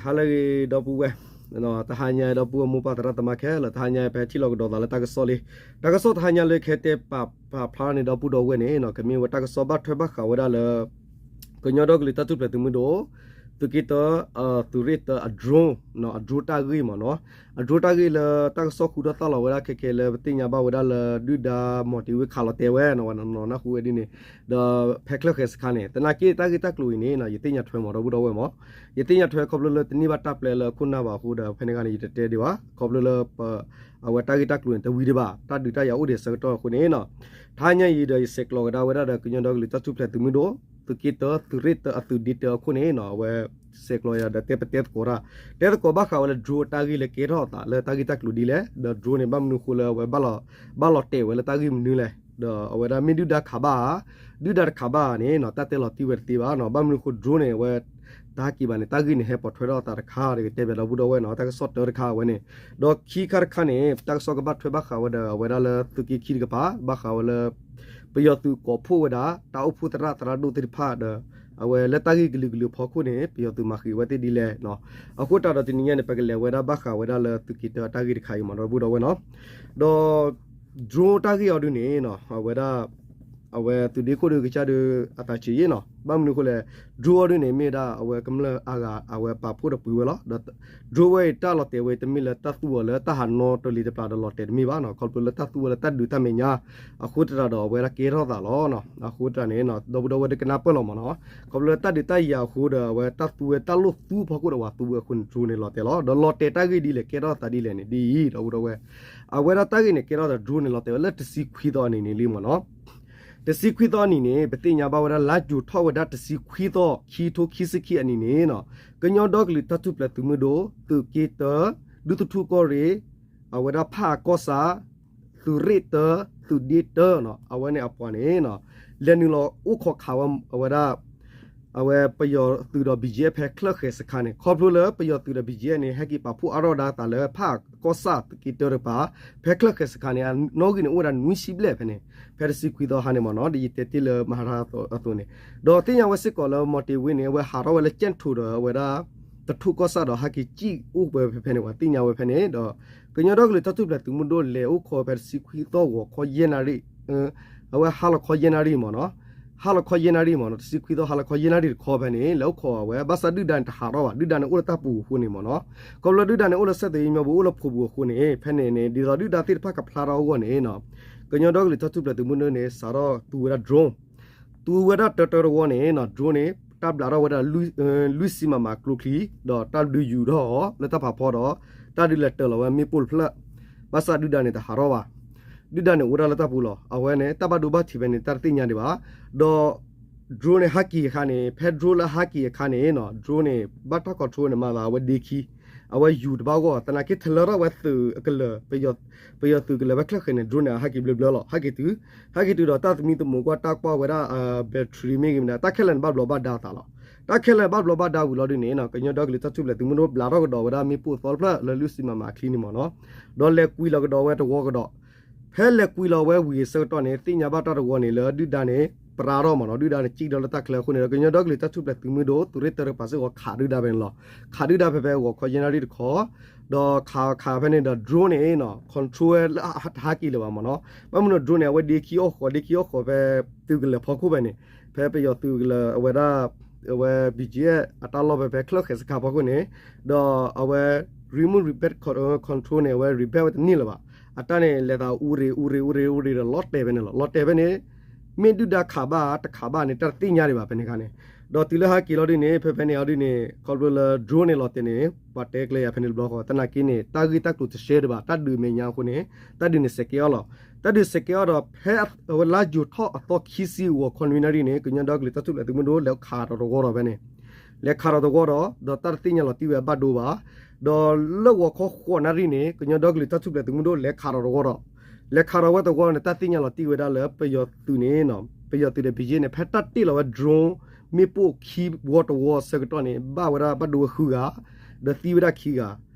ဟါလၢအဂ့ၤ ဒီပုၢ်ဝဲၢ်, တဟါညါအံၤ ဒီပုၢ်ဝဲၢ်မိၢ်ပၢ်သရၣ်သမါခဲလၢာ် တဟါညါအံၤ ပဟဲထံၣ်လိာ်ကဒီးသးလၢတၢ်ကစီၣ်လံ. တၢ်ကစီၣ်တဟါညါလၢကဟဲတဲပာ်ဖျါန့ၣ် ဒီပုၢ်ဒီဝဲၢ်န့ၣ် ကမ့ၢ်ဝဲတၢ်ကစီၣ်ဘၣ်ထွဲဘၣ်ဃးဝဲဒၣ်လၢ ကညီဒီကလုာ်တၢ်ထူၣ်ဖျဲးသုးမုၢ်ဒိၣ် သုးက့တၢ သုးရ့ၣ်တၢ အ drone, အ drone တၢ်ဂ့ၢ်မ့ၢ်နီၤ. အ drone တၢ်ဂ့ၢ်လၢတၢ်ကစီၣ်ဃုထီၣ်သၣ်လီၤဝဲဒၣ်ခဲကဲလၢပသ့ၣ်ညါဘၣ်ဝဲဒၣ်လၢ ဒုၣ်ဒါမီၤတ့ၤဝ့ခးလီၤတဲာ်ဝဲနီၤ ဝဲနီၤနီၤ နၢ်ဟူဝဲဒ်န့ၣ် ဒီးဖဲချၢၣ်ဃဲၤစခါန့ၣ် သနာ်က့တၢ်ဂ့ၢ်တၢ်ကျိၤအံၤန့ၣ် ယသ့ၣ်ညါထွဲမ့ၢ်ဒီပုၢ်ဒီဝဲၢ်မ့ၢ် ယသ့ၣ်ညါထွဲခီဖျိလၢတန့ၢ်ဘၣ်တၢ်ပျဲလၢအခိၣ်နၢ်ဘၣ်အဃိဒီး ဖဲန့ၣ်အခါန့ၣ် ယတတဲဒံးဘၣ် ခီဖျိလၢ အဝဲတၢ်ဂ့ၢ်တၢ်ကျိၤန့ၣ် တဝံၤဒံးဘၣ် တၢ်ဒုးတၢ်ယၤအိၣ်ဒံးအဆၢကတီၢ်အဃိန့ၣ်နီၤ. တဟါညါအံၤဒီးယဆဲးကျိးကဒါဝဲဒၣ်ဒီး ကညီဒီကလုာ်တၢ်ထူၣ်ဖျဲးသုးမုၢ်ဒိၣ် သုးက့တၢ သုးရ့ၣ်တၢ အသုးဒ့တၢအခိၣ်န့ၣ်နီၤ အဝဲ ဆဲးကျိးယၤဒီးတဲပတဲသကိးတၢ် တဲသကိးဘၣ်ဃးဝဲလၢ drone အတၢ်ဂ့ၢ်လၢကဲထီၣ်အသးလၢတၢ်ဂ့ၢ်တၢ်ကျိၤဒ်လဲၣ် ဒီး drone န့ၣ် ဘၣ်မနုၤဃိလၢအဝဲ ဘၣ်လီၤတဲာ်ဝဲလၢတၢ်ဂ့ၢ်မနုၤလဲၣ် ဒီးအဝဲဒၣ်မ့ၢ်ဒုၣ်ဒါခးဘၣ်ဧါ ဒုၣ်ဒါတခးဘၣ်ဧါန့ၣ်နီၤ တၢ်တဲလီၤတံၢ်ဝဲတသ့ဘၣ်နီၤ ဘၣ်မနုၤဃိ drone န့ၣ် အဝဲ တဟါက့ၤဘၣ်န့ၣ် တၢ်ဂ့ၢ်န့ၣ် ဟဲပိာ်ထွဲထီၣ်အသးတခါဒီး ကတဲဘၣ်ဒီပုၢ်ဒီဝဲၢ်နီၤ တၢ်ကစီၣ်တၢတခါအဝဲန့ၣ် ဒီးခံခါတခါန့ၣ် တၢ်ကစီၣ်ကဘၣ်ထွဲဘၣ်ဃးဝဲဒီး အဝဲဒၣ်လၢသုးက့ခံတကပၤ ဘၣ်ဃးဝဲလၢ ပယီၤသုးကိးဖှိၣ်ဝဲဒၣ် တၢ်အိၣ်ဖှိၣ်သရၣ်သရၣ်ဒိၣ်သ့ၣ်တဖၣ်ဒီး အဝဲလၢတၢ်ဂ့ၢ်ကလုာ်ကလုာ်အဖီခိၣ်န့ၣ် ပယီၤသုးမၤဃံးဝဲသ့ၣ်ဒ်လဲၣ်နီၤ. အဃိတးဒီးတနံၤညါန့ၣ် ပကလဲၤဝဲဒၣ်ဘၣ်ဃးဝဲဒၣ်လၢသုးက့တၢတၢ်ဂ့ၢ်တခါအံၤမ့ၢ်နီၤ ဒီပုၢ်ဒီဝဲၢ်နီၤ ဒီး drone တၢ်ဂ့ၢ်အီၤဒုန့ၣ်နီၤ အဝဲဒၣ် အဝဲသုးဒ့ခိၣ်ဒုကစၢ်ဒု အသးဆံးယ့ၣ်နီၤ ဘၣ်မနုၤအဃိလဲၣ် drone အီၤဒုန့ၣ် မ့ၢ်ဒၣ်အဝဲကမျၢၢ်အါဂၤ အဝဲပာ်ဖှိၣ်ဒီးပှ့ၤဝဲလီၤ ဒီး drone ဝဲအံၤတၢ်လီၤတဲာ်ဝဲအံၤ တမ့ၢ်လၢတၢ်သူအီၤလၢတၢ်ဟးနီတလံၤတပျၢ်ဒီးလီၤတဲာ်တမ့ၢ်ဘၣ်နီၤ ခီဖျိလၢတၢ်သူဝဲလၢတၢ်ဒုးတၢ်မဲာ်ညါ အဃိသတးဒီးအဝဲဒၣ်ကဲထီၣ်သးလီၤနီၤ အဃိသတးန့ၣ် ဒီပုၢ်ဒီဝဲၢ်ဒုကနၢ်ပၢၢ်လီၤမ့ၢ်နီၤ ခီဖျိလၢတၢ်ဒုးတၢ်ယၤအဃိဒီး အဝဲတၢ်သူဝဲတၢ်လိၣ်သူဖီခိၣ်ဒီးဝဲသူဝဲအဃိန့ၣ် drone န့ၣ်လီၤတဲာ်လီၤ ဒီးလီၤတဲာ်တၢ်ဂ့ၢ်ဒ်လဲၣ် ကဲထီၣ်သးဒ်လဲၣ်န့ၣ် ဒ်အံၤ ဒီပုၢ်ဒီဝဲၢ် အဝဲဒၣ်တၢ်ဂ့ၢ်န့ၣ် ကဲထီၣ်သး drone န့ၣ်လီၤတဲာ်ဝဲလၢတဆံခွံသီအနံၤန့ၣ်လံမ့ၢ်နီၤ တဆံခွံသီအနံၤန့ၣ် ပသ့ၣ်ညါဘၣ်ဝဲဒၣ်လါယူၤထီၣ်ဝဲဒၣ်တဆံခွံသီ ခံထိခံဆံခံအနံၤန့ၣ်နီၤ ကညီဒီကလုာ်တၢ်ထူၣ်ဖျဲးသုးမုၢ်ဒိၣ် သုးက့တၢ ဒူသထူၣ်ကီၢ်ရ့ၣ် အဝဲဒၣ်ဖၣ်အကီၢ်ဆၣ် သုးရ့ၣ်တၢ သုးဒ့တၢနီၤ အဝဲန့ၣ်အပှၤန့ၣ်နီၤ လဲၤနုာ်လီၤအိၣ်ခိးခးဝဲအဝဲဒၣ် အဝဲပယီၤသုးဒီး ဘီကၠံအဲၣ် ဖဲချၢၣ်ဃဲၤစခါန့ၣ် ခီဖျိလၢပယီၤသုးဒီး ဘီကၠံအဲၣ် န့ၣ် ဟဲက့ၤပာ်ဖှိၣ်အါထီၣ်ဝဲဒၣ်အသးလၢ ဖၣ်အကီၢ်ဆၣ်သုးက့တၢတကပၤ ဖဲချၢၣ်ဃဲၤစခါန့ၣ် အနီၣ်ဂံၢ်န့ၣ် အိၣ်ဝဲဒၣ်နွံဆံဘျဲၣ်ဖဲန့ၣ် ဖဲတဆံခွံသီဟါန့ၣ်မ့ၢ်နီၤ ဒ်ယတဲတ့ၢ်လၢမဟါတဟါအသိးန့ၣ် ဒီးသ့ၣ်ညါဝဲစ့ၢ်ကီးလၢ မီၤတ့ၤဝ့န့ၣ် အဝဲဟးထီၣ်ဝဲလၢကၠဲၣ်ထိးဒီးအဝဲဒၣ် သထူၣ်ကီၢ်ဆၣ်ဒီး ဟဲက့ၤစံၣ်အိၣ်ဝဲဖဲဖဲန့ၣ် ပှၤသ့ၣ်ညါဝဲဖဲန့ၣ်ဒီး ကညီဒီကလုာ်တၢ်ထူၣ်ဖျဲးသုးမုၢ်ဒိၣ်လဲၤအိၣ်ခိးဖဲတဆံခွံသီဂီၤခီယဲၢ်နၣ်ရံၣ် အဝဲဟါလီၤခီယဲၢ်နၣ်ရံၣ်မ့ၢ်နီၤ ဟါလီၤခီယဲၢ်နၣ်ရံၣ်မ့ၢ်နီၤ တဆံခွံသီဟါလီၤခီယဲၢ်နၣ်ရံၣ်တခီဖဲန့ၣ် လဲၤအိၣ်ခိးဝဲ ဘၣ်ဆၣ်ဒုၣ်ဒါန့ၣ်တဟးထီၣ်ဘၣ် ဒုၣ်ဒါန့ၣ်အိၣ်လၢတၢ်ပူၤအဃိန့ၣ်မ့ၢ်နီၤ ခီဖျိဒုၣ်ဒါန့ၣ်အိၣ်လၢစဲးသယံမီဘိ အိၣ်လၢဖိပူၤအဃိန့ၣ် ဖဲန့ၣ်န့ၣ် ဒ်သိးဒုၣ်ဒါသ့ၣ်တဖၣ်ကဖျါထီၣ်အဂီၢ်န့ၣ် ကညီဒီကလုာ်တၢ်ထူၣ်ဖျဲးသုးမုၢ်ဒိၣ်န့ၣ် စးထီၣ်သူဝဲဒၣ် drone သူဝဲဒၣ်တၢတၢတဝီန့ၣ်နီၤ drone န့ၣ် တၢ်ဘျးထီၣ်ဝဲဒၣ် လွံၢ်စံမမကျိချံ ဒီးတၢ်ဒုးယူၤထီၣ်အီၤလၢတၢ်ဖးဖီဒီး တၢ်ဒုးလဲၤတၢၤလီၤဝဲမ့ၣ်ပိၢ်တဖျၢၣ် ဘၣ်ဆၣ်ဒုၣ်ဒါန့ၣ်တဟးထီၣ်ဘၣ် ဒုၣ်ဒါန့ၣ်အိၣ်ဒၣ်လၢတၢ်ပူၤလီၤ အဝဲန့ၣ် တၢ်ဘၣ်ဒိဘၣ်ထံးဖဲန့ၣ် တၢ်တသ့ၣ်ညါဒံးဘၣ် ဒီး drone န့ၣ်ဟးက့ၤအခါန့ၣ် ဖဲ drone လၢဟးက့ၤအခါန့ၣ်နီၤ drone န့ၣ် ဘၣ်တၢ် control န့ၣ်မၤသးအဝဲဒ့ခံ အဝဲယူၤတဘၣ်ဂီၢ် သနာ်က့ထလၢထီၣ်ဝဲသုးအကလၢၤ ပယီၤသုးကလၢၤဖဲချၢၣ်ဃဲၤန့ၣ် drone န့ၣ် ဟးက့ၤဘျၢဘျၢလီၤ ဟဲက့ၤတုၤ ဟဲက့ၤတုၤဒီးတၢ်သမံသမိးကွၢ်တၢ်ကွၢ်ဝဲဒၣ် battery မ့ၢ်ဂ့ၤမ့ၢ်ဒၣ် တၢ်ခဲလၢာ်န့ၣ်ဘၣ်ဘျီးဘၣ်ဒါအသးလီၤ တၢ်ခဲလၢာ်ဘၣ်ဘျီးဘၣ်ဒါဝံၤလီၤဒုန့ၣ် ကညီဒီကလုာ်တၢ်ထူၣ်ဖျဲးသုးမုၢ်ဒိၣ်ဘျးထီၣ်ကဒီးဝဲဒၣ်မ့ၣ်ပိၢ်အသီတဖျၢၣ်လၢလွံၢ်စံမမအချံန့ၣ်မ့ၢ်နီၤ ဒီးလဲၤကွံာ်လီၤကဒီးဝဲတဝီကဒီး ဖဲလဲၤကွံာ်လီၤဝဲဝံၤအဆၢကတီၢ်န့ၣ် သ့ၣ်ညါဘၣ်တၢ်တဝီန့ၣ် လၢဒုၣ်ဒါန့ၣ် ပြးထီၣ်မ့ၢ်နီၤ ဒုၣ်ဒါန့ၣ် စံၣ်ဒီးလၢတၢ်ချၢအဃိန့ၣ်ဒီး ကညီဒီကလုာ်တၢ်ထူၣ်ဖျဲးသုးမုၢ်ဒိၣ် သုးရ့ၣ်တၢတကပၤစ့ၢ်ကီးခးဒုၣ်ဒါဖဲန့ၣ်လီၤ ခးဒုၣ်ဒါဖဲဖဲဂီၤခီယဲၢ်နၣ်ရံၣ်တခီ ဒီးခးခးဖဲန့ၣ်ဒီး drone န့ၣ်နီၤ control ဝဲလၢတဟးက့ၤလၢၤဘၣ်မ့ၢ်နီၤ ဘၣ်မနုၤ drone န့ၣ် အဝဲဒ့ခံအီၣ်ဃီၤ ဒ့ခံအီၣ်ဃီၤဖဲသုးကလၢၤဖီခိၣ်ဖဲန့ၣ် ဖဲပယီၤသုးကလၢၤအဝဲဒၣ် အဝဲ ဘီကၠံအဲၣ် အတၢ်လီၢ်ဖဲဖဲချၢၣ်ဃဲၤစခါဖီခိၣ်န့ၣ် ဒီးအဝဲ remote repair control န့ၣ် အဝဲ repair ဝဲတန့ၢ်လၢၤဘၣ် အတၢ်န့ၣ် လဲၤသးအူရ့ၣ်အူရ့ၣ်အူရ့ၣ်အူရ့ၣ်ဒီးလီၤတဲာ်ဖဲန့ၣ်လီၤ လီၤတဲာ်ဖဲန့ၣ် မ့ၢ်ဒုၣ်ဒါခးဘၣ်တခးဘၣ်န့ၣ် တၢ်တသ့ၣ်ညါဒံးဘၣ်ဖဲန့ၣ်အခါန့ၣ် ဒီးတုၤလၢဟးက့ၤလီၤဒုန့ၣ် ဖဲဖဲန့ၣ်အီၤဒုန့ၣ် ခီဖျိလၢ drone န့ၣ်လီၤတဲာ်န့ၣ် ပှၤတဲကျဲယၤဖဲန့ၣ်တဘျီဃီ သနာ်က့န့ၣ် တၢ်ဂ့ၢ်တၢ်ကျိၤတရှဲဒံးဘၣ် တၢ်ဒုးမဲာ်ညါအဃိန့ၣ် တၢ်ဒုးန့ၣ်စဲးကဲအီၤလီၤ တၢ်ဒုးစဲးကဲအီၤဒီး ဖဲအဝဲလါယူၤထီၣ်အသီခံဆံဂီၤခီနွံနၣ်ရံၣ်န့ၣ် ကညီဒီကလုာ်တၢ်ထူၣ်ဖျဲးသုးမုၢ်ဒိၣ် လဲၤခးဒီးတဝီဒီးဖဲန့ၣ် လဲၤခးဒီးတဝီဒီး ဒီးတၢ်တသ့ၣ်ညါလီၤတံၢ်ဝဲအဘၣ်ဒိဘၣ် ဒီးလၢဂီၤခီဃိးနၣ်ရံၣ်န့ၣ် ကညီဒီကလုာ်တၢ်ထူၣ်ဖျဲးသုးမုၢ်ဒိၣ် လဲၤခးဒီးတဝီဒီး လဲၤခးဒီးဝဲတဝီန့ၣ် တၢ်သ့ၣ်ညါလီၤတံၢ်ဝဲဒၣ်လၢပယီၤသုးန့ၣ် ပယီၤသုးဒီး ဘီကၠံအဲၣ် န့ၣ် ဖဲတၢ်တ့ၢ်လီၤဝဲ drone မ့ၣ်ပိၢ်ခံဝီတဝီအဆၢကတီၢ်န့ၣ် ဘၣ်ဝဲဒၣ်ဘၣ်ဒိဝဲဃုဂၤ ဒီးသံဝဲဒၣ်ခံဂၤ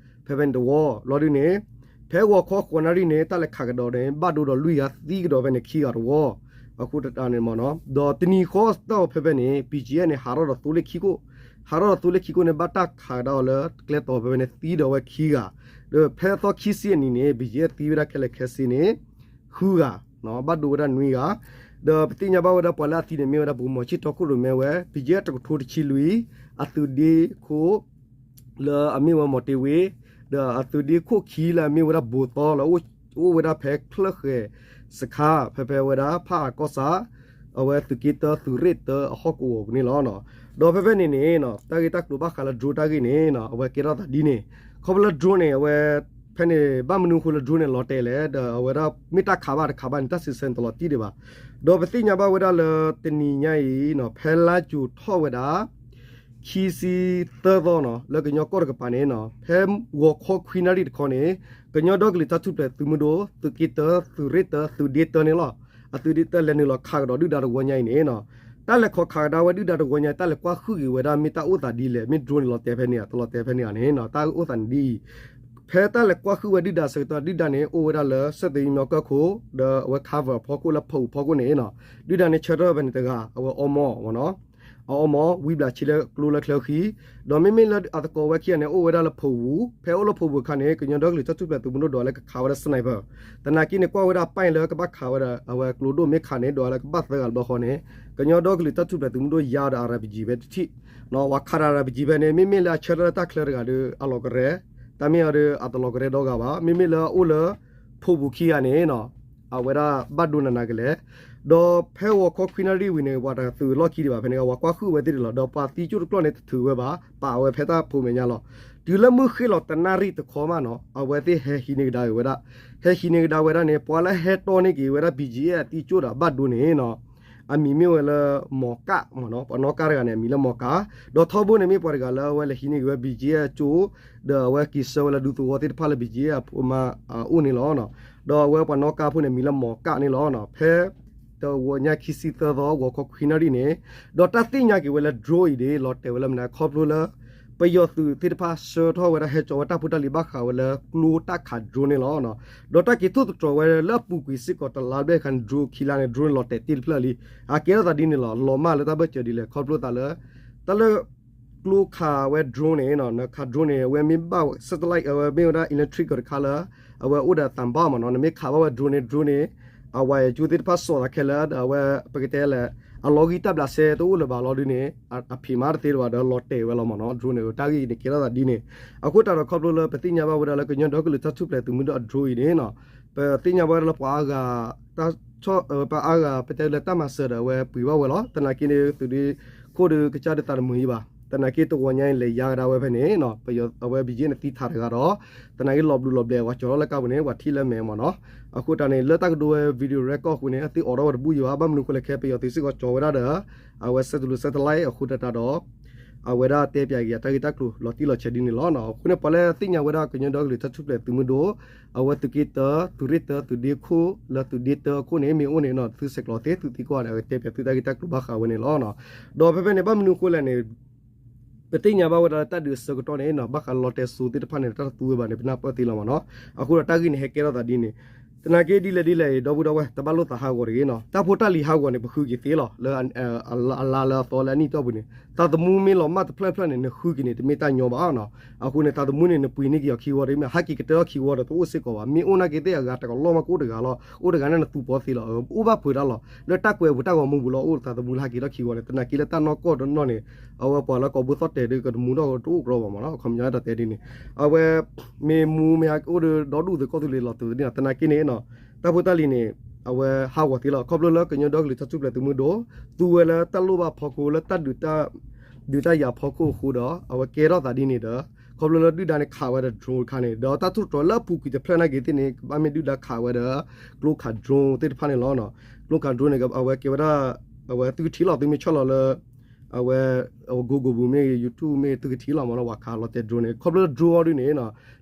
ဖဲဖဲန့ၣ်တဝီ လီၤဒုန့ၣ် ဖဲဂီၤခီဃိးနၣ်ရံၣ်န့ၣ် တၢ်လဲၤခးကဒီးန့ၣ် ဘၣ်ဒိဒီးလွံၢ်ဂၤသံကဒီးဖဲန့ၣ်ခံဂၤတဝီ အဃိတၢ်န့ၣ်မ့ၢ်နီၤ ဒီးတနံၤဃီစးထီၣ်ဖဲဖဲန့ၣ် ဘီကၠံအဲၣ် န့ၣ် ဟးထီၣ်ဒီးသိလ့ၣ်ခံခိၣ် ဟးထီၣ်ဒီးသူလ့ၢ်ခံခိၣ်န့ၣ် ဘၣ်တၢ်ခးကဒါအီၤလၢကျဲတီၤဖဲဖဲန့ၣ် သံဒီးဝဲခံဂၤ, ဒီးဖဲသီခံဆံအနံၤန့ၣ် ဘံၣ်ယဲၢ်သံဝဲဒၣ်ခဲလၢာ်ခဲဆ့န့ၣ် ဃုဂၤ, ဘၣ်ဒိဝဲဒၣ်နွံဂၤ, ဒီးပသ့ၣ်ညါဘၣ်ဝဲဒၣ်ပှၤလၢအသံန့ၣ်မ့ၢ်ဝဲဒၣ် ဗိုလ်မှူးချစ်ထွန်း ခိၣ်ရိၣ်မဲဝဲ ဘံၣ်ယဲၢ်တကထိတဆံလွံၢ်, အသုးဒ့ခိၣ် လၢအမ့ၢ်ဝဲ မောင်တင်ဝင်း, ဒီးအသုးဒ့ခိၣ်ခံလၢအမ့ၢ်ဝဲဒၣ် ဗိုလ်သီ လၢအအိၣ်ဝဲဒၣ်ဖဲချၢၣ်ဃဲၤစခါ ဖဲဖဲဝဲဒၣ် ဖးအၣ်ကီၢ်ဆၣ် အဝဲသုးက့တၢ သုးရ့ၣ်တၢအဟီၣ်ကဝီၤပူၤန့ၣ်လီၤ. ဒီးဖဲဖဲန့ၣ်န့ၣ် တၢ်ဂ့ၢ်တၢ်ကျိၤဘၣ်ဃးလၢ drone တၢ်ဂ့ၢ်န့ၣ် အဝဲကဲထီၣ်သးဒ်န့ၣ်, ခီဖျိလၢ drone န့ၣ် အဝဲ ဖဲန့ၣ် ဘၣ်မနုၤအဃိလၢ drone န့ၣ် လီၤတဲာ်လဲၣ်, ဒီးအဝဲဒၣ်မ့ၢ်တၢ်ခးဘၣ်တခးဘၣ်န့ၣ် တၢ်စံးဆၢန့ၣ်တလီၤတံၢ်ဒံးဘၣ်. ဒီးပသ့ၣ်ညါဘၣ်ဝဲဒၣ်လၢတနံၤညါအံၤ ဖဲလါယူၤထီၣ်ဝဲဒၣ် ခံဆံသၢသီန့ၣ် လၢကညီကီၢ်တကပၤန့ၣ် ဖဲဂီၤခီခွံနၣ်ရံၣ်တခီန့ၣ် ကညီဒီကလုာ်တၢ်ထူၣ်ဖျဲးသုးမုၢ်ဒိၣ် သုးက့တၢ သုးရ့ၣ်တၢ သုးဒ့တၢန့ၣ်လီၤ. အသုးဒ့တၢလဲၤနုာ်လီၤခးကဒီးဒုၣ်ဒါတဝီညါအံၤန့ၣ် တၢ်လဲၤခီခးကဒါဝဲဒုၣ်ဒါတဝီညါ တၢ်လဲၤကွၢ်ဟုၣ်က့ၤဝဲဒၣ်မ့ၢ်တၢ်အိၣ်သးဒ်လဲၣ်, မ့ၢ် drone န့ၣ် လီၤတဲာ်ဖဲန့ၣ်ဧါ တလီၤတဲာ်ဖဲန့ၣ်ဧါန့ၣ် တၢ်အိၣ်သးန့ၣ်ဒ်အံၤ, ဖဲတၢ်လဲၤကွၢ်ဟုၣ်ဝဲဒုၣ်ဒါဆၢကတီၢ် ဒုၣ်ဒါန့ၣ် အိၣ်ဝဲဒၣ်လၢ စဲၣ်သယုၢ်မီကၢၢ်ခိၣ် ဒီးအဝဲ cover အဖီခိၣ် လၢဖီအူဖီခိၣ်န့ၣ် ဒုၣ်ဒါန့ၣ်ဆၢထၢၣ်ဖဲန့ၣ်တဂၤ အဝဲအီမီၢ် အအီမီၢ် ဝံဘျးဆံလၢကျိလၢချၢဃံ, ဒီးမ့မ့ၢ်လၢအသကိးဝဲခံဂၤန့ၣ် အိၣ်ဝဲဒၣ်လၢဖီအူ, ဖဲအိၣ်လၢဖီအူအခါန့ၣ် ကညီဒီကလုာ်တၢ်ထူၣ်ဖျဲးသုးမုၢ်ဒိၣ်ဒီးလၢကခးဝဲဒၣ် sniper, သနာ်က့န့ၣ် ကွၢ်ဝဲဒၣ်ပၢၢ်လၢကဘၣ်ခးဝဲဒၣ် အဝဲကျိဒိၣ်မ့ၢ်ခးန့ၣ် ဒီးလၢကဘၣ်သၢဂၤတဘျီဃီန့ၣ် ကညီဒီကလုာ်တၢ်ထူၣ်ဖျဲးသုးမုၢ်ဒိၣ်ယါဒီး RPG ဖဲတထံၣ်, ဝၤခးဒီး RPG ဖဲန့ၣ် မ့မ့ၢ်လၢအဆၢထၢၣ်လၢတၢ်ချၢတဂၤဒီး အလီၤကရဲ, တၢ်မ့ၢ်အီၤဒီး အတလီၤကရဲဒီဂၤဘၣ်, မ့မ့ၢ်လၢအအိၣ်လၢ ဖီအူခံဂၤန့ၣ် အဝဲဒၣ်ဘၣ်ဒိနးနးကလဲာ်, ဒီးဖဲဂီၤခီခွံနၣ်ရံၣ်ဝံၤန့ၣ် ပှၤတသုးလီၢ်ခံဒံးဘၣ် ဖဲန့ၣ် ဝၤကွၢ်ဟုၣ်ဝဲသ့ၣ်တလီၤ, ဒီးပှၤသံကၠိၣ်တကျီၢ်န့ၣ် တထုးဝဲဘၣ်, ပာ်ဝဲဖဲတၢ်ဖိမဲာ်ညါလီၤ. တုၤလၢမုၢ်ဃ့ၢ်လီၤတနၣ်ရံၣ်တခီမးန့ၣ် အဝဲသ့ၣ်ဟဲဟံးန့ၢ်ကဒါက့ၤဝဲဒၣ်, ဟဲဟံးန့ၢ်ကဒါဝဲဒၣ်န့ၣ် ပှၤလၢဟဲတီၢ်န့ၢ်က့ၤဝဲဒၣ် ဘံၣ်ကၠံအဲၣ် အသံကၠိၣ်ဒီးအဘၣ်ဒိန့ၣ် အမံၤမ့ၢ်ဝဲလၢ မီၤကၣ်မးန့ၣ်, ပှၤနီၣ်ကၣ်တဂၤန့ၣ် အမံၤလၢမီၤကၣ်, ဒီးထီဘိန့ၣ်မ့ၢ်ပှၤတဂၤလၢအဝဲလဲၤဟံးန့ၢ်က့ၤဝဲ ဘံၣ်ကၠံအဲၣ် ကၠိ, ဒီးအဝဲက့ၤဆှၢဝဲလၢဒူသဝီသ့ၣ်တဖၣ်လၢ ဘံၣ်ကၠံအဲၣ် အဖိမါအအိၣ်န့ၣ်လီၤ. ဒီးအဝဲပှၤနီၣ်ကၣ်ဖိန့ၣ် အမံၤလၢမီၤကၣ်န့ၣ်လီၤ. ဖဲ တဝီညါခံဆံသၢသီ ဂီၤခီခွံနၣ်ရံၣ်န့ၣ်, ဒီးတၢ်သ့ၣ်ညါက့ၤဝဲလၢ drone အံၤန့ၣ် လီၤတဲာ်ဝဲလၢမနုၤ ခီဖျိလၢ ပယီၤသုးသ့ၣ်တဖၣ်ဆှၢထီၣ်ဝဲဒၣ် ဟဲကၠီဝဲတၢ်ဖိတၢ်လံၤဘၣ်ဃးဝဲလၢ ကျိတၢ်ခး drone န့ၣ်လီၤ. ဒီးတၢ်က့ၤထိၣ်သတြီၤဝဲလၢအပူၤကွံာ်စ့ၢ်ကီး တလါဘျဲၣ်အခါန့ၣ် drone ခံလါန့ၣ် drone န့ၣ် လီၤတဲာ်တ့ၢ်တဖျၢၣ်လံ. အကဲထီၣ်သးဒ်န့ၣ်လီၤ. လီၤမၢ်လၢတၢ်ဘၢၣ်စၢၤဒ်လဲၣ် ခီဖျိသးလၢ တၢ်လၢ ကျိခးဝဲ drone န့ၣ် နခး drone န့ၣ် အဝဲမ့ၢ်ဘၣ် satellite အဝဲမ့ၢ်ဝဲဒၣ် electric တခါလၢ အဝဲအိၣ်ဒီးသံဘၣ်မးန့ၣ် နမ့ၢ်ခးဘၣ်ဝဲ drone န့ၣ် drone န့ၣ် အဝဲကၠိသ့ၣ်တဖၣ် စီၣ်သးခဲလၢာ် ဒီးအဝဲ ပကတဲလဲၣ် အလီၤဂံၢ်တၢ်ဘျးစဲတအိၣ်လၢၤဘၣ်လီၤဒုန့ၣ် အဖံးမၤတသ့လၢၤဘၣ်ဒီး လီၤတဲာ်ဝဲလီၤမးန့ၣ် drone န့ၣ် တၢ်ဂ့ၢ်န့ၣ် ကဲထီၣ်သးဒ်န့ၣ်. အဃိသတးဒီး ခီဖျိလၢပသ့ၣ်ညါဘၣ်ဝဲဒၣ်လၢကညီဒီကလုာ်တၢ်ထူၣ်ဖျဲးသုးမုၢ်ဒိၣ်အ drone အံၤန့ၣ် ပသ့ၣ်ညါဘၣ်ဝဲဒၣ်လၢပှၤအါဂၤ တၢ်ဆီၣ် ပှၤအါဂၤ ပတဲလၢတၢ်မၤစၢၤဒီး အဝဲပှ့ၤဘၣ်ဝဲလီၤ. သနာ်က့န့ၣ် သုးဒ့ခိၣ်ဒီးကစၢ်ဒီးသးတမုာ်အံၤဘၣ်. သနာ်က့တဝီညါအံၤ လဲၤယါကဒါဝဲဖဲန့ၣ် အဝဲ ဘံၣ်ကၠံန့ၣ် သံထးတဂၤဒီး သနာ်က့လီၤဘျုးလီၤဘျဲး ပှၤကၠီၤထီၣ်လၢကါပူၤန့ၣ် ပှၤထံၣ်လၢမဲာ်မးန့ၣ်. အဃိတၢ်န့ၣ် လၢတၢ်ကဒိဝဲ video record အဃိန့ၣ် အသ့ၣ်အိးထီၣ်ဝဲတဘူၣ်ယံၤဘၣ်. ဘၣ်မနုၤအဃိလဲၣ် ခဲပယီၤသုးစ့ၢ်ကီးကၠီၤဝဲဒၣ်ဒီး အဝဲ satellite satellite အဃိတၢ်ဒီး အဝဲဒၣ်တဲပၠးက့ၤအတၢ်ဂ့ၢ်တၢ်ကျိၤလီၤတံၢ်လီၤဆဲးဒ်န့ၣ်လီၤ. အဃိန့ၣ် ပှၤလၢသ့ၣ်ညါဝဲဒၣ်ကညီဒီကလုာ်တၢ်ထူၣ်ဖျဲးသုးမုၢ်ဒိၣ် အဝဲသုးက့တၢ သုးရ့ၣ်တၢ သုးဒ့ခိၣ် လၢသုးဒ့တၢအခိၣ်န့ၣ် မ့ၢ်အိၣ်န့ၣ် သုဆဲးကျိးသ့ သုသံကွၢ်ဒီး အဝဲတဲပၠးသုတၢ်ဂ့ၢ်တၢ်ကျိၤဘၣ်ဃးဝဲန့ၣ်လီၤ. ဒီးဖဲဖဲန့ၣ် ဘၣ်မနုၤအဃိလဲၣ်န့ၣ် ပသ့ၣ်ညါဘၣ်ဝဲဒၣ်လၢတၢ်ဒုးအဆၢကတီၢ်န့ၣ် ဘၣ်ဃးလီၤတဲာ်စိသ့ၣ်တဖၣ်န့ၣ် တၢ်တသူဝဲဘၣ်န့ၣ် ပနၢ်ပၢၢ်သ့လီၤမးန့ၣ်. အဃိဒီးတၢ်ဂ့ၢ်န့ၣ် ဟဲကဲထီၣ်သးဒ်န့ၣ် သနာ်က့ဒ်လဲၣ်ဒ်လဲၣ်အံၤ ဒီပုၢ်ဒီဝဲၢ် တဘၣ်လိၣ်သးဟးဂီၤတဂ့ၤန့ၣ်. တၢ်ဖိတၢ်လံၤဟးဂီၤန့ၣ် ပဃုက့ၤသ့လီၤ. လၢအလါလၢအသီလၢအနံၣ်တီၢ်ပူၤန့ၣ် သးသမူမ့ၢ်လီၤမၢ်တဖျၢၣ်ဖျၢၣ်န့ၣ် နဃုက့ၤန့ၣ် တမ့ၢ်တၢ်ညီဘၣ်န့ၣ်. အဃိန့ၣ် သးသမူန့ၣ် နပှ့ၤန့ၢ်က့ၤအီၤခံဝီတမ့ၢ် ဟဲက့ၤကတၢၢ်ထီၣ်ခံဝီဒီး တအိၣ်စ့ၢ်ကီးဘၣ်. မ့ၢ်အိၣ်နာ်က့သ့ၣ်အဂၤတကလီၢ်မး ကအိၣ်တဂၤလီၤ. အိၣ်တဂၤန့ၣ် နသူပီသ့လီၤ. အိၣ်ဘၣ်ဖုးတၢ်လီၤ. လၢတၢ်ကွဲးပူၤတၢ်ဂီၤမူပူၤလီၤ အိၣ်သးသမူလၢဟဲက့ၤထီၣ်ခံဝီန့ၣ် သနာ်က့လၢတၢ်နီၢ်ကီၢ်တနီၢ်န့ၣ် အဝဲပှၤလၢ ကီၢ်ဘိသီၣ်တဲာ်ဒီး ကတမူထီၣ်တအိၣ်ကြီဘၣ်မးန့ၣ်. အခီပညီတၢ်တဲဒ်န့ၣ် အဝဲ မ့ၢ်မူမ့ၢ်ဟဲအိၣ်ဒီး ဒီဒူၣ်သုးကီၢ်သူလ့ၤလီၤသုးသ့ၣ်န့ၣ် သနာ်က့န့ၣ် တၢ်ဖိတၢ်လံၤန့ၣ် အဝဲဟးဂီၤသ့လီၤ. ခီဖျိလၢကညီဒီကလုာ်တၢ်ထူၣ်ဖျဲးသုးမုၢ်ဒိၣ် သူဝဲလၢတၢ်လိၣ်ဘၣ်ဖီခိၣ် လၢတၢ်ဒုးတၢ်ယၤဖီခိၣ်အဃိဒီး အဝဲကဲထီၣ်သးဒ်န့ၣ်ဒီး ခီဖျိလၢဒုၣ်ဒါန့ၣ်ခးဝဲဒီး drone တခါန့ၣ် ဒီးတၢ်ထူၣ်ဖျဲးလၢအပူၤကွံာ်တဖျၢၣ်နာ်က့သ့ၣ်န့ၣ် ကဘၣ်မ့ၢ်ဒုၣ်ဒါခးဝဲဒီး ကျိခး drone သ့ၣ်တဖၣ်န့ၣ်လီၤ. ကျိခး drone န့ၣ် အဝဲကဲဝဲဒၣ် အဝဲသုကထံၣ်လီၤ သုမ့ၢ်ဆီၣ်လီၤလၢ အဝဲ Google ပူၤမ့ၢ်ဂ့ၤ YouTube မ့ၢ်ဂ့ၤ သုကထံၣ်လီၤမးန့ၣ် ပှၤခးလီၤတဲာ် drone န့ၣ် ခီဖျိလၢ drone အီၤဒုန့ၣ်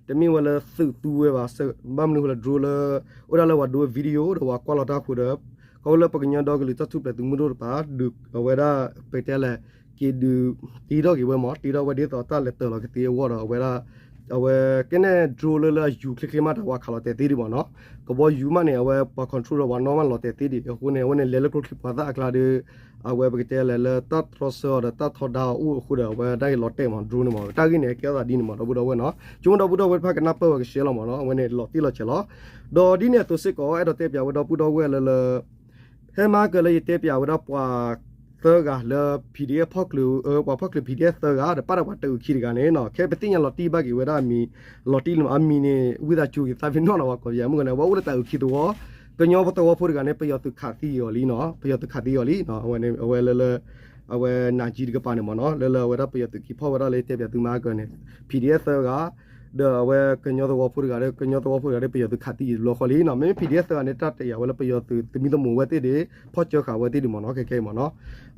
တမ့ၢ်ဝဲလၢသုးသူဝဲဘၣ်. ဘၣ်မနုၤဃိလၢ drone လၢ အိၣ်ဒၣ်လၢပှၤဒိ video ဒီးပှၤကွၢ်လီၤတၢ်အဃိဒီး ခီဖျိလၢပကညီဒီကလုာ်တၢ်ထူၣ်ဖျဲးသုးမုၢ်ဒိၣ်တကပၤ အဝဲဒၣ် ပတဲလဲၣ် က့ၤဒုးတ့ထီၣ်က့ၤဝဲမး တ့ထီၣ်ဝဲဒ်သိးတၢ်လဲၤတၢၤလီၤကသ့အဂီၢ်ဒီး အဝဲဒၣ် အဝဲကဲန့ၣ် drone လၢလၢအယူၤချ့ချ့မး တၢ်ဝဲခးလီၤတဲာ်သ့ဒံးမ့ၢ်နီၤ, ကဘီယူၤမးန့ၣ် အဝဲပှၤ control ဒီးပှၤနီၣ်မးလီၤတဲာ်သ့ဒံး အဃိန့ၣ် အဝဲန့ၣ်လဲၤလၢကျိချံမျိာ်သၣ်အကျါဒီး အဝဲပကတဲလဲၣ်လၢတၢ်တြီဆၢအီၤဒီးတၢ်ထီဒါအီၤအိၣ်အဃိဒီး အဝဲဒၣ်အံၤလီၤတဲာ်မး drone န့ၣ်မး တၢ်ဂ့ၢ်န့ၣ် ကဲထီၣ်သးဒ်န့ၣ်မး ဒီပုၢ်ဒီဝဲၢ်နီၤ, ဆိကမိၣ်ဒီပုၢ်ဒီဝဲၢ်တဖၣ်ကနၢ်ပၢၢ်ဝဲကရှဲလီၤမးနီၤ, အဝဲန့ၣ်လီၤတံၢ်လီၤဆဲးလီၤ. ဒီးဒ်န့ၣ်အသိးစ့ၢ်ကီး အဲၣ်ဒိးတဲပၠးဝဲဒီပုၢ်ဒီဝဲၢ်လၢလၢ ဖဲမဟါကၢၤလၢယတဲပၠးဝဲဒၣ်ပှၤသၢဂၤလၢ PDF ဖီၣ်ကျၢၤ, ပှၤဖီၣ်ကျၢၤ PDF သၢဂၤ ဒီးပာ်ဒီးပှၤတအုးခံတဂၤန့ၣ်နီၤ, ခဲပသ့ၣ်ညါလီၤတံၢ်ဘၣ်က့ၤဝဲဒၣ်အမံၤ, လီၤတံၢ်လၢအမံၤန့ၣ် ဝံသးစူၤက့ၤသးပ့ၤနီၣ်နီၤ ပှၤကိးယၤမုၣ်ကီးန့ၣ် အဝဲအိၣ်လၢတၢ်အုးခံသဝီ, ကညီသဝီဖိတဂၤန့ၣ် ပယီၤသုးခးသံအီၤလံနီၤ, ပယီၤသုးခးသံအီၤလံ, အဝဲလၢလၢ အဝဲနးကံတကပၤန့ၣ်မးနီၤ, လၢလၢအဝဲဒၣ်ပယီၤသုးက့ၤဖီၣ်ဝဲဒၣ်လၢယတဲပၠးသုမဟါကၢၤန့ၣ် PDF သၢဂၤ ဒီးအဝဲကညီသဝီဖိတဂၤဒီး ကညီသဝီဖိတဂၤဒီး ပယီၤသုးခးသံအီၤတဘျီဃီလံနီၤ, မ့မ့ၢ် PDF သၢဂၤန့ၣ် တၢ်တယာ်ဝဲလၢပယီၤသုးသမံသမိးဝဲသ့ၣ်ဒီး ဖီၣ်စၢဃာ်ဝဲသ့ၣ်ဒံးမးနီၤ, ခဲခဲအံၤမးနီၤ,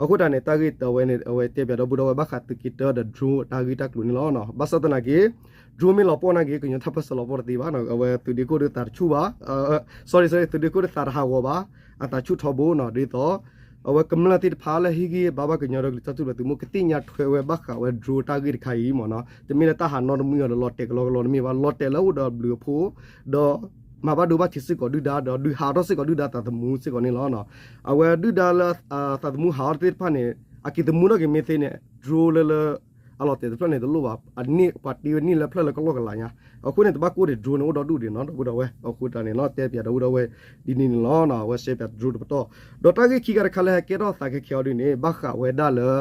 အဃိတၢ်န့ၣ် တၢ်ဂ့ၢ်တဝဲန့ၣ် အဝဲတဲပၠးဒီပုၢ်ဒီဝဲၢ်ဘၣ်ဃးသုးက့တၢဒီး drone တၢ်ဂ့ၢ်တၢ်ကျိၤန့ၣ်လီၤ. ဘၣ်ဆၣ်သနာ်က့ drone မ့ၢ်လီၤပှီၢ်နာ်က့ ကညီတၢ်ပၢၢ်ဆၢလီၤပှီၢ်တသ့ဘၣ်နီၤ, အဝဲသုးဒ့ခိၣ်ဒီးသးတဆူၣ်ဘၣ် sorry sorry သုးဒ့ခိၣ်ဒီးသးတဟးဂီၤဘၣ်, အသးဆူၣ်ထီဘိနီၤ, ဒ်သိး အဝဲကမျၢၢ်သ့ၣ်တဖၣ်လၢဟ့ၣ်ဂံၢ်ဘါဘၣ်ကညီဒီကလုာ်တၢ်ထူၣ်ဖျဲးသုးမုၢ် ကသ့ၣ်ညါထွဲဝဲဘၣ်ဃးဝဲ drone တၢ်ဂ့ၢ်တခါအံၤမးနီၤ, တမ့ၢ်လၢတၢ်ဟးနီတမံၤအီၤဒီးလီၤတဲာ်ကလီကလီတမ့ၢ်ဘၣ်, လီၤတဲာ်လၢအိၣ်ဒီးဘျုးအဖှိၣ်, ဒီးမၤဘၣ်ဒိဘၣ်ထံးစ့ၢ်ကီးဒုၣ်ဒါ ဒီးဒုးဟးထီၣ်စ့ၢ်ကီးဒုၣ်ဒါသးသမူစ့ၢ်ကီးန့ၣ်လီၤ. အဝဲဒုၣ်ဒါလၢ သးသမူဟးထီၣ်သ့ၣ်တဖၣ်န့ၣ် အက့ၤသမူထီၣ်က့ၤမ့ၢ်သ့န့ၣ် drone လၢလၢ အလီၤတဲာ်တဖျၢၣ်န့ၣ်တလိၣ်ဘၣ်, အန့ၢ်ပှၤတ့ဝဲန့ၢ်လၢဖျၢၣ်လၢကလီကလီညါ, အဃိန့ၣ် တဘၣ်ကိၢ်ဒံး drone န့ၣ်အိၣ်ဒီဒူၣ်ဒံးနီၤ ဒီပုၢ်ဒီဝဲၢ်, အဃိတၢ်န့ၣ်လီၤ တဲပၠးဒီပုၢ်ဒီဝဲၢ်ဒ်န့ၣ်န့ၣ်လီၤ, အဝဲရှဲပၠး drone တပတီၢ်, ဒီးတၢ်ဂ့ၢ်ခံဂၤတခါလၢဟဲကဲထီၣ်သးခဲခဲအီၤဒ်န့ၣ် ဘၣ်ဃးဝဲဒၣ်လၢ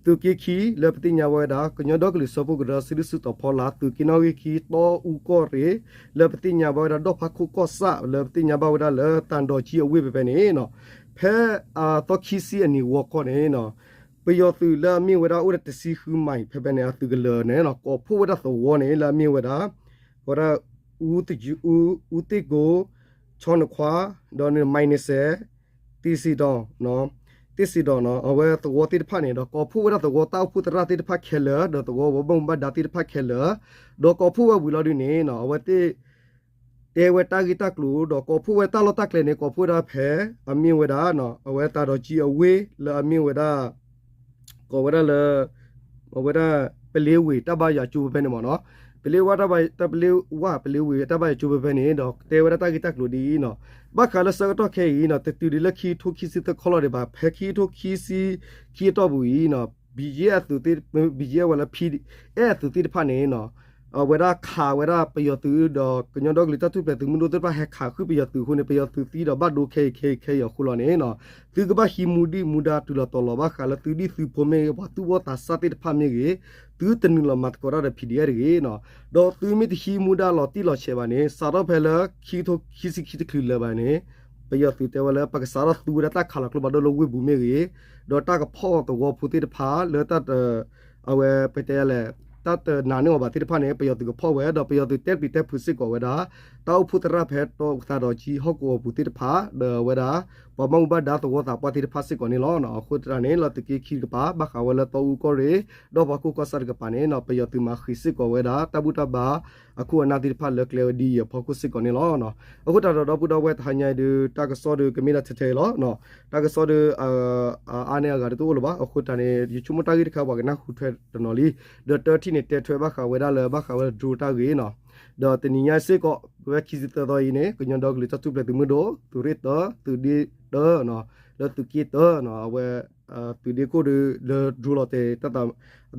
သုးက့ခံလၢပသ့ၣ်ညါဘၣ်ဝဲဒၣ် ကညီဒီကလုာ်စၢဖှိၣ်ကရၢ စုဒုၣ်စုတီၤဖီလာ် သုးက့နီၣ်ဂံၢ်ခံ တီအူကီၢ်ရ့ၣ် လၢပသ့ၣ်ညါဘၣ်ဝဲဒၣ် ဒီၣ်ဖးခိၣ်ကီၢ်ဆၣ် လၢပသ့ၣ်ညါဘၣ်ဝဲဒၣ်လၢ တၢ်ဒီးကံအဝ့ၢ်ဖဲဖဲန့ၣ်နီၤ, ဖဲအသီခံဆံအနံၤဂီၤခီန့ၣ်နီၤ ပယီၤသုးလၢအမ့ၢ်ဝဲဒၣ်အိၣ်ဒီးတဆံဃု မိုင် ဖဲဖဲန့ၣ် အသုးကလၢၤန့ၣ်နီၤ ကိးဖှိၣ်ဝဲဒၣ်သဝီန့ၣ် လၢအမ့ၢ်ဝဲဒၣ် ဝဲဒၣ် အူသ့ၣ်ကိ, ဆီနခွါ, ဒီး မိုင်နှစ်ဆယ်, သ့ၣ်စံဒီး, သ့ၣ်စံဒီးနီၤ အဝဲသဝီသ့ၣ်တဖၣ်န့ၣ်ဒီး ကိးဖှိၣ်ဝဲဒၣ်သဝီတၢ်အိၣ်ဖှိၣ်သရၣ်သ့ၣ်တဖၣ်ခဲလၢာ် ဒီးသဝီပှၤဘၣ်မူဘၣ်ဒါသ့ၣ်တဖၣ်ခဲလၢာ်, ဒီးကိးဖှိၣ်ဝဲဝံၤလီၤဒ်န့ၣ်နီၤ အဝဲသ့ၣ် တဲဝဲတၢ်ဂ့ၢ်တၢ်ကျိၤ ဒီးကိးဖှိၣ်ဝဲတၢ်လီၢ်တၢ်ကျဲန့ၣ် ကိးဖှိၣ်ဝဲဒၣ်ဖဲ အမ့ၢ်ဝဲဒၣ် အဝဲတၢ်ဒီးကံအဝ့ၢ် လၢအမ့ၢ်ဝဲဒၣ် ကိးဝဲဒၣ်လၢ အဝဲဒၣ် ပလ့ဝ့ၢ်တၢ်ဘါယွၤကၠိဖဲဖဲန့ၣ်မ့ၢ်နီၤ, ပလ့ဝ့ၢ်တၢ်ဘါ တၢ်ပလ့ဝ့ၢ် ပလ့ဝ့ၢ်တၢ်ဘါယွၤကၠိဖဲဖဲန့ၣ်ဒီး တဲဝဲဒၣ်တၢ်ဂ့ၢ်တၢ်ကျိၤဒ်အံၤနီၤ, ဘၣ်ဃးလၢဆၢကတီၢ်ခဲအံၤနီၤ တတုၤဒံးလၢခံကထိခံဆံသၢခီလီၤဒံးဘၣ် ဖဲခံကထိခံဆံခံအတီၢ်ပူၤအံၤနီၤ ဘံယဲၢ်အသုးသ့ၣ် ဘံယဲၢ်ဝဲလၢ ဖံအဲၣ်အသုးသ့ၣ်တဖၣ်န့ၣ်နီၤ အဝဲဒၣ်ခးဝဲဒၣ်ပယီၤသုးဒီး ကညီဒီကလုာ်တၢ်ထူၣ်ဖျဲးသုးမုၢ်ဒိၣ်သ့ၣ်တဖၣ်ဟဲခးဃုာ်ပယီၤသုးအဃိန့ၣ် ပယီၤသုးသံဒီးဘၣ်ဒိခဲအံၤခဲအံၤခဲအံၤအဃိလီၤန့ၣ်နီၤ သုကဘၣ်ဟံးမူဒံၣ်မူဒါတုၤလီၤတီၤလီၤ ဘၣ်ဃးလၢသုဒံၣ်သုဖိမ့ၢ်ဂ့ၤ ပှၤသူၣ်ဘီၣ်သးစၢ်သ့ၣ်တဖၣ်မ့ၢ်ဂ့ၤ သုတနုာ်လီၤမၤသကိးတၢ်ဒီး ဖံးဒံၣ်အဲၣ် တဂ့ၤနီၤ, ဒီးသုမ့ၢ်တဟံးမူဒါလီၤတံၢ်လီၤဆဲးဘၣ်န့ၣ် စးထီၣ်ဖဲလၢခံကထိခံဆံခံတချုးလၢၤဘၣ်န့ၣ် ပယီၤသုးတဲဝဲလၢ ပကစးထီၣ်သူဝဲဒၣ်တၢ်ခးလီၤကျိဖးဒိၣ်လၢဝ့ၢ်ပူၤမ့ၢ်ဂ့ၤ, ဒီးတၢ်ကဖီၣ်သဝီဖိသ့ၣ်တဖၣ်လၢတၢ်တ အဝဲပတဲလဲၣ် တၢ်တနာ်န့ၢ်အီၤဘၣ်သ့ၣ်တဖၣ်န့ၣ် ပယီၤသုးကဖီၣ်ဝဲ ဒီးပယီၤသုးတဲပျံၤတဲဖုးစ့ၢ်ကီးဝဲဒၣ် တၢ်အိၣ်ဖှိၣ်သရၣ်ဖဲသးဒီးကံဟီၣ်ကဝီၤပူၤသ့ၣ်တဖၣ် ဒီးအဝဲဒၣ် ပှၤဘၣ်မူဘၣ်ဒါသဝီသးပှၢ်သ့ၣ်တဖၣ်စ့ၢ်ကီးန့ၣ်လီၤ. အဃိသတးန့ၣ် လၢသုးက့ခံတကပၤ ဘၣ်ဃးဝဲလၢတီအူကီၢ်ရ့ၣ် ဒီၣ်ဖးခိၣ်ကီၢ်ဆၣ်တကပၤန့ၣ် ပယီၤသုးမၤဃံးစ့ၢ်ကီးဝဲဒၣ် တၢ်ဘူၣ်တၢ်ဘါ အခိၣ်အနၢ်သ့ၣ်တဖၣ်လၢကျဲဝဲဒ်အံၤအဖီခိၣ်စ့ၢ်ကီးန့ၣ်လီၤ. အဃိသတးဒီး ဒီပုၢ်ဒီဝဲၢ်တဟါညါအံၤဒုး တၢ်ကစီၣ်ဒုးကမ့ၢ်ဒၣ်ထဲထဲအံၤလီၤ. တၢ်ကစီၣ်ဒုး အါန့ၢ်အဂၤဒုးတအိၣ်လၢၤဘၣ်. အဃိသတးန့ၣ် ယဆိကမိၣ်တၢ်ဂ့ၢ်တခါပှၤကနၢ်ဟူထွဲတနီၤလံ. ဒီးတထံၣ်န့ၣ် တဲထွဲဘၣ်ဃးဝဲဒၣ်လၢ ဘၣ်ဃးဝဲဒၣ် drone တၢ်ဂ့ၢ်နီၤ. ဒီးတနံၤညါစ့ၢ်ကီး ဖဲခံဆံသၢသီအံၤန့ၣ် ကညီဒီကလုာ်တၢ်ထူၣ်ဖျဲးသုးမုၢ်ဒိၣ် သုးရ့ၣ်တၢ သုးဒ့တၢနီၤ လၢသုးက့တၢနီၤ အဝဲ သုးဒ့ခိၣ်ဒီး လၢ drone လီၤတဲာ် တၢ်သး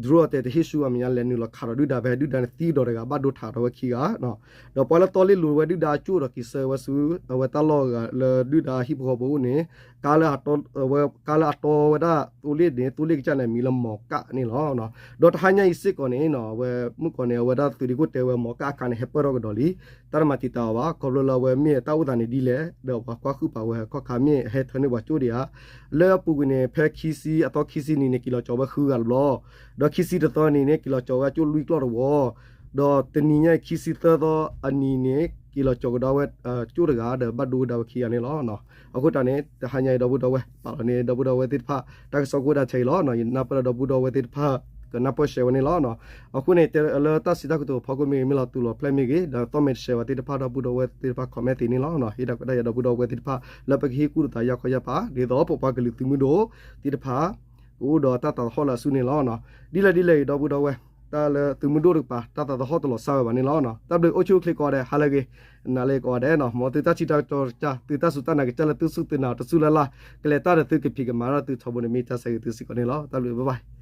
drone လီၤတဲာ်တဟ့ၣ်ဆူအမဲာ်ညါ လဲၤနုာ်လီၤခးဒီးဒုၣ်ဒါဖဲ ဒုၣ်ဒါန့ၣ်သံဒီးတဂၤ ဘၣ်ဒိထးဒီးဝဲခံဂၤနီၤ. ဒီးပှၤလၢတီလ့ၣ်လိၤဝဲဒုၣ်ဒါအကၠိၣ်ဒီးက့ၤဆၢဝဲဆူ အဝဲတၢ်လီၢ်ဂၤလၢဒုၣ်ဒါဟံၣ်ဖိဃီဖိအအိၣ်န့ၣ် ကါလၢအတီ ကါလၢအတီဝဲဒၣ်သိလ့ၣ်န့ၣ် သိလ့ၣ်ကစၢ်န့ၣ် မံၤလၢမီၤကၣ်န့ၣ်လီၤ. ဒီးတဟါညါအံၤစ့ၢ်ကီးန့ၣ်နီၤ အဝဲမုၢ်ကီၢ်န့ၣ် အဝဲဒၣ်သုးဒ့ခိၣ်တဲဝဲမီၤကၣ်အခါန့ၣ် ဟဲပၢၢ်ထီၣ်ကဒီးလံ. တၢ်တမၤတံာ်တာ်အီၤဘၣ် ခီဖျိလၢအဝဲမ့ၢ်တၢ်အိၣ်သးန့ၣ်ဒ်လဲၣ် ဒီးပှၤကွၢ်ဃုာ်ပာ်ဝဲ ခီၣ်ခါမ့ၢ်ဟဲထၢန့ၢ်ပှၤကၠိၣ်ဒံးဧါ. လၢအပူၤကွံာ်န့ၣ် ဖဲခံဆံ အသီခံဆံနံၤန့ၣ် က့ၤလီၤကၠီၤဝဲဃုဂၤတဘျီ, ဒီးခံဆံတသီနံၤန့ၣ် က့ၤလီၤကၠီၤဝဲကၠိၣ်လွံၢ်ကျီၢ်တဝီ, ဒီးတနံၤညါအံၤခံဆံသၢသီအနံၤန့ၣ် က့ၤလီၤကၠီၤကဒီးဝဲ ကၠိၣ်တဂၤဒီးဘၣ်ဒိဝဲဒၣ်ဝဲခံဂၤန့ၣ်လီၤ. အဃိတၢ်န့ၣ် တဟါညါအံၤဒီပုၢ်ဒီဝဲၢ် ပာ်လီၤန့ၢ်ဒီပုၢ်ဒီဝဲၢ်သ့ၣ်တဖၣ် တၢ်ကစီၣ်ကအိၣ်ဒၣ်ထဲအံၤလီၤ. ယနၢ်ပၢၢ်လၢဒီပုၢ်ဒီဝဲၢ်သ့ၣ်တဖၣ် ကနၢ်ပၢၢ်ရှဲဝဲန့ၣ်လီၤ. အဃိန့ၣ် တဲလၢတၢ်စံးတၢ်ကတိၤအဖီခိၣ်မ့ၢ်ဂ့ၤ မ့ၢ်လီၤတူာ်လီၤဖျဲၣ်မ့ၢ်ဂ့ၤ ဒီးသီၣ်မ့ၢ်တရှဲဝဲသ့ၣ်တဖၣ် ဒီပုၢ်ဒီဝဲၢ်သ့ၣ်တဖၣ် comment သ့န့ၣ်လီၤ. ဟ့ၣ်ဒၣ်ကဒါယၤဒီပုၢ်ဒီဝဲၢ်သ့ၣ်တဖၣ် လၢပကဟ့ၣ်ကူၣ်လိာ်သးယၢ်ခီယၢ်ပၤ ဒ်သိးပပှၤကလုာ်သုးမုၢ်ဒိၣ်သ့ၣ်တဖၣ် ကအိၣ်ဒီးတၢ်သးသဟီၣ်လၢအစုန့ၣ်လီၤ. ဒ်လဲၣ်ဒ်လဲၣ်အံၤဒီပုၢ်ဒီဝဲၢ် လၢသုးမုၢ်ဒိၣ်တကပၤ တၢ်သးသဟီၣ်တလီၤစၢ်ဝဲဘၣ်န့ၣ်လီၤ. တၢ်ဘျုးအိၣ်ဆူၣ်အိၣ်ချ့ကိးဂၤဒဲး ဟါလၢအဂ့ၤ, နၤလၢကိးဂၤဒဲးနီၤ, မ်သုတၢ်ထံၣ်တၢ်ကစီၣ်ကစၢ် သုတၢ်စူၢ်တၢ်နာ်ကစၢ်လၢသုစူၢ်သုနာ်တစူၢ်လၢ်လၢ် ကလဲၤတၢ်ဒီးသုကဖံးကမၤဒီးသုထီဘိန့ၣ် မ့ၢ်တၢ်ဆၢဂ့ၤသုစ့ၢ်ကီးန့ၣ်လီၤ. တၢ်ဘျုး bye bye.